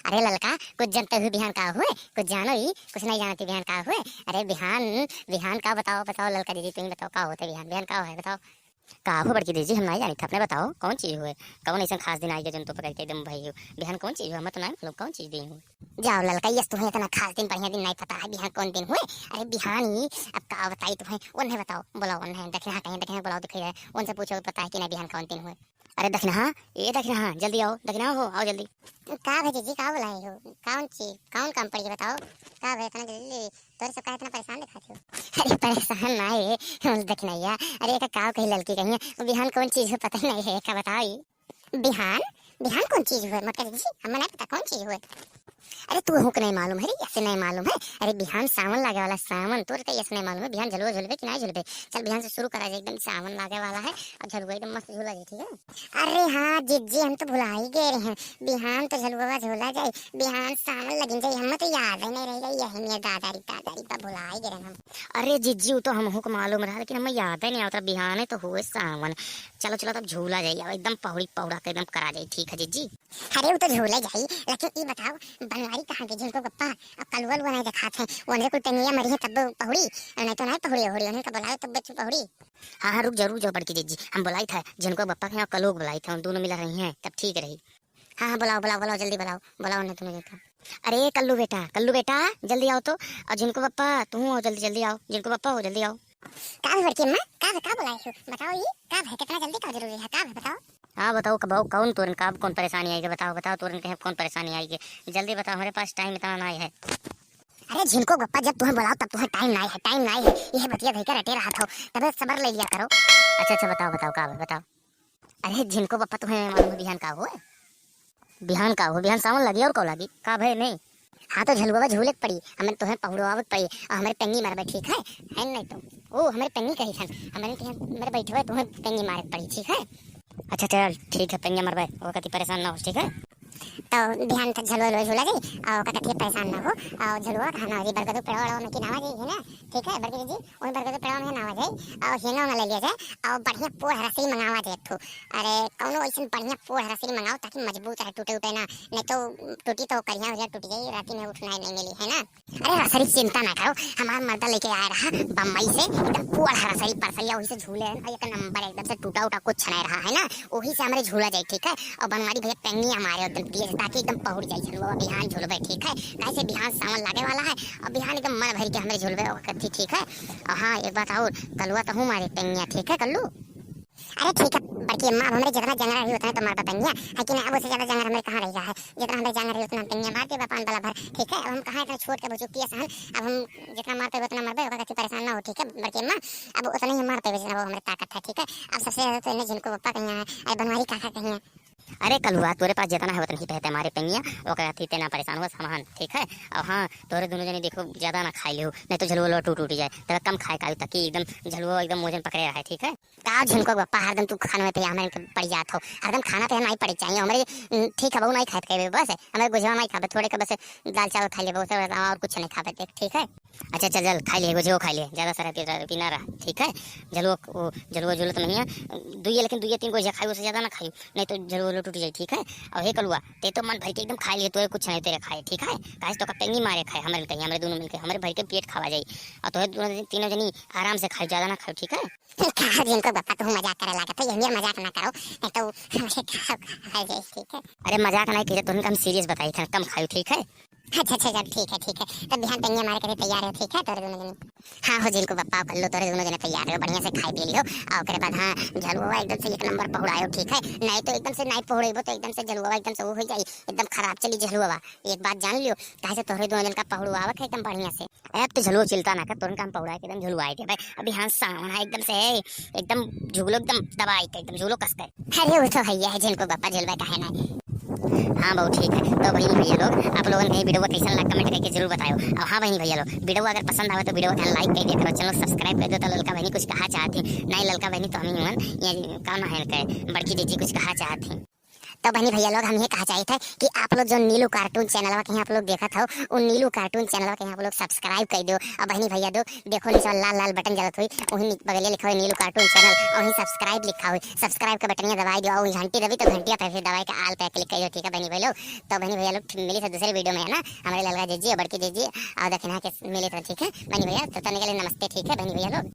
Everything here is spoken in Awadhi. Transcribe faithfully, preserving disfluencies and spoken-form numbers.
अरे ललका, कुछ जनते हुए बिहान का हुए? कुछ जानो ही, कुछ नहीं जानती बिहान का हुए? अरे बिहान, बिहान का बताओ, बताओ ललका दीदी, तुम ही बताओ का होते बिहान, बिहान का है बताओ। का हो बड़की दीदी, हम नहीं जानी थे, अपने बताओ कौन चीज हुए, कौन ऐसा खास दिन आई गए जन तो पकड़ के एकदम भाई हो, बिहान कौन चीज हुए, हमें तो नहीं मालूम कौन चीज दिन हुए। जाओ ललका, यस तुम्हें इतना खास दिन बढ़िया दिन नहीं पता है, बिहान कौन दिन हुए? अरे बिहान ही, अब का बताई तुम्हें, वो नहीं बताओ, बुलाओ उन्हें, दखिनहा कहीं दखिनहा बुलाओ, दिखाई है, उनसे पूछो पता है कि नहीं बिहान कौन दिन हुए। अरे दखिनहा, ए दखिनहा, जल्दी आओ, दखिनहा हो, आओ जल्दी। का भे जीजी, का बुलाए हो? कौन चीज, कौन काम पड़ी है बताओ? का भे इतना जल्दी, तोरे सब का इतना परेशान दिखाते हो? अरे परेशान ना है, हम दखिनहा, अरे का काव कही ललकी कहीं, वो बिहान कौन चीज हो पता ही नहीं है, का बताओ ई? बिहान, बिहान कौन चीज हुए मोटका जीजी, हमें नहीं पता कौन चीज हुए। अरे तू हुक नहीं मालूम है रे, ऐसे नहीं मालूम है। अरे बिहान सावन लागे वाला, सावन, तोर का ऐसे नहीं मालूम है, बिहान झलुआ झुलबे कि नहीं झुलबे? चल बिहान से शुरू करा जाए, एकदम सावन लागे वाला है, और झलुआ एकदम मस्त झूला जाए, ठीक है? अरे हाँ जीजी, हम तो भुला ही गए रहे हैं, बिहान तो झलुआ झूला जाए, बिहान सावन लगिन जाए, हमें तो याद ही नहीं रह गई, यही मेरे दादा री, दादा री बा, भुला ही गए रहे हम। अरे जीजी, वो तो हमहू को मालूम रहा, लेकिन हमें याद ही नहीं आवत रहा, बिहाने तो हुए सावन। चलो चलो, तब झूला जाई, अब एकदम पहुड़ी पौड़ा के एकदम करा जाई, ठीक है जीजी? अरे वो तो झूले जाई, लेकिन ई बताओ, बनवारी कहाँ गई झिनको गप्पा? अब कलुआ लुआ नहीं देखात है, वो अंदर कुल टंगिया मरी है तब पहुड़ी, नहीं तो नहीं पहुड़ी होड़ी, उन्हें का बुलाओ तब बच्चू पहुड़ी। हाँ हाँ, रुक जाओ रुक जाओ बड़की जीजी, हम बुलाई था झिनको गप्पा के यहाँ कलुआ को बुलाई था, उन दोनों मिला रही हैं तब ठीक रही। हाँ हाँ, बुलाओ बुलाओ बुलाओ, जल्दी बुलाओ, बुलाओ उन्हें दोनों जन का। अरे कल्लू बेटा, कल्लू बेटा, जल्दी आओ तो। और झिनको पप्पा, तू हो, जल्दी जल्दी आओ, झिनको पप्पा हो, जल्दी आओ। का भे बड़की अम्मा, का भे, का बुलाए हो? बताओ ये, का भे, कितना जल्दी का जरूरी है, का भे, बताओ। हाँ बताओ, कब आओ, कौन तोरन का, अब कौन परेशानी आई के, बताओ बताओ, तोरन कहे कौन परेशानी आई के, जल्दी बताओ, हमारे पास टाइम इतना नहीं है। अरे झिनको गप्पा, जब तुम्हें बुलाओ तब तुम्हें टाइम नहीं है, टाइम नहीं है, यह बतिया धइकर अटे रहा था, तबे सबर ले लिया करो। अच्छा अच्छा, बताओ बताओ, का भे, बताओ। अरे झिनको पप्पा, तुम्हें मालूम है बिहान का हुआ? बिहान का हो, बिहान सावन लगी और कौ लगी, का भे नहीं? हाँ तो झलुआ झूले के पड़ी, हमें तुम्हें पहुड़वावे के पड़ी, और हमारे पेंगी मारबे, ठीक है? है नहीं तो, ओ हमारे पेंगी कही थन, हमारे के हमारे बैठवे तुम्हें पेंगी मारे के पड़ी, ठीक है? अच्छा चल ठीक है, पेंगी मारबे, वो कति परेशान ना हो, ठीक है? तो बिहान तक झलुआ झुला जाई, और ओका कति परेशान ना हो, और झलुआ कहाँ ना हो जी, बरगदू पेड़वा में कि नावा जाई, है ना? ठीक है बड़की दीदी, उन बरगद पेड़वा में नावा जाई और हेंगा वेंगा ले लिया जाए और बढ़िया पोड़ हरसरी मंगावा जाए एक ठो। अरे कौनो ऐसन बढ़िया पोड़ हरसरी मंगाओ ताकि मजबूत रहे, टूटे उटे ना, नहीं तो टूटी तो करिया हो जाए, टूट जाई, राती में उठना नहीं मिली, है ना? अरे हरसरी की चिंता ना करो, हमार मर्दा लेके आया रहा बम्बई से एकदम पोड़ हरसरी परसरिया, वही से झूले हैं और एक नंबर एकदम से टूटा उटा कुछ नहीं रहा है ना, वही से हमारे झूला जाए, ठीक है? और बनवारी भैया पेंगिया मारे एकदम तेज ताकि एकदम पहुड़ जाए झलुआ, बिहान झूलबे, ठीक है? काहे से बिहान सावन लागे वाला है और बिहान एकदम मन भर के हमारे झूलबे और कथी, ठीक है? और हाँ, एक बात और, कलुआ तो हूँ मारे पेंगिया, ठीक है कल्लू? अरे ठीक है बड़की अम्मा, अब हमरे जितना जंगरा रही उतना तो मारबा पेंगिया, है कि नहीं? अब उससे ज्यादा जंगरा हमरे कहाँ रह गया है? जितना हमरे जंगरा रही उतना हम पेंगिया मार देबा पान वाला भर, ठीक है? अब हम कहाँ इतना छोट के बुचुकी है सहन, अब हम जितना मार पाएबे उतना मारबे, ओका कथी परेशान ना हो, ठीक है बड़की अम्मा? अब उतना ही हम मार पाएबे जितना वो हमरे ताकत है, ठीक है? अब सबसे ज्यादा तो इन्हें झिनको पप्पा कहीं है, अरे बनवारी काका कहीं है। अरे कलुआ, तोरे पास जितना है उतना ही पहते मारे पेंगिया, ओकरा थी तेना परेशान हुआ सामान, ठीक है? और हाँ, तोरे दोनों जने देखो ज्यादा ना खाई लियो, नहीं तो झलुआ टूट उटी जाए, तब कम खाए कालू ताकि एकदम झलुआ एकदम मोजन पकड़े रहे, ठीक है? का झिनको बप्पा, हरदम तू खाना पे हमारे के पड़ जात हो, हरदम खाना पे नहीं पड़े चाहिए हमारे। उम, ठीक है बहू, नहीं खाए के बस, हमारे गुझवा नहीं खाबे, थोड़े का बस दाल चावल खा ले बहू, और कुछ नहीं खाबे देख, ठीक है? अच्छा चल चल, खा लिए, गुझियो खा लिए, ज्यादा सारा पी, पी ना रहा, ठीक है? झलुआ, वो झलुआ झूलत नहीं है, दुइये, लेकिन दुइये तीन गो खाई, उससे ज्यादा ना खाई, नहीं तो झलुआ उलुआ टूट जाई, ठीक है? और हे कलुआ, ते तो मन भर के एकदम खा लिए, तोरे कुछ नहीं तेरे खाए, ठीक है? काहे से तो का पेंगी मारे खाए, हमारे कहीं, हमारे दोनों मिलके हमारे भर के पेट खावा जाई, और तोहे दोनों तीनों जनी आराम से खाई, ज्यादा ना खाई, ठीक है? का झिनको बप्पा, तू मजाक करे लागत है, ये मेर मजाक ना करो, नहीं तो हमसे का खा जाए, ठीक है? अरे मजाक नहीं कीजिए, तुमका हम सीरियस बताई थे, कम खाई, ठीक है? अच्छा अच्छा, चल ठीक है, ठीक है, तब बिहान पेंगिया मारे के लिए तैयार हो, ठीक है? तोरे दोनों जने, हाँ हो झिनको बप्पा, कल्लू, तोरे दोनों जने तैयार हो, बढ़िया से खाई पी लियो, और ओकरे बाद हाँ, झलुआ एकदम से एक नंबर पहुड़ायो, ठीक है? नहीं तो एकदम से नहीं पहुड़ेबो तो एकदम से झलुआ एकदम से वो हो जाई, एकदम खराब चली झलुआ। एक बात जान लियो, काहे से तोहरे दोनों जन का पहुड़वावत है एकदम बढ़िया से। अब तो झलुआ चिंता ना कर, तुरंत हम पहुड़ा के एकदम झुलवाए देबे। अभी हाँ सावन है एकदम से, एकदम झूलो एकदम दबाई के, एकदम झूलो कस के। अरे वो तो है, है झिनको बप्पा झुलवाए काहे ना। हाँ बहू ठीक है। तो बहन भैया लोग, आप लोगन के वीडियो कैसन लगा कमेंट करके जरूर बताओ। और हाँ बहन भैया लोग, वीडियो अगर पसंद आवे तो वीडियो के लाइक कर दिया करो, चैनल सब्सक्राइब कर दो। तो ललका बहनी कुछ कहा चाहती, नहीं ललका बहनी तो हम ही हुअन, ये का ना है इनके बड़की जीजी कुछ कहा चाहती। तो बहनी भैया लोग, हम ये कहा चाहित है कि आप लोग जो नीलू cartoon channel वा के आप लोग देखत हो, उन नीलू cartoon channel वा के आप लोग subscribe कर दो। और बहनी भैया लोग, देखो नीचे वाला लाल लाल button जलत हुई, वहीं बगले लिखा हुआ नीलू cartoon channel, और वहीं subscribe लिखा हुआ, subscribe का बटनिया दबाई दो, और वहीं घंटी दबी तो घंटिया पे फिर दबाई के all पे click कर दो, ठीक है बहनी भैया लोग। तो बहनी भैया लोग, मिली से दूसरे video में, है ना, हमारे ललका जीजी और बड़की जीजी और दक्षिणा के मिले थे, ठीक है बहनी भैया। तो तने के लिए नमस्ते, ठीक है बहनी भैया लोग।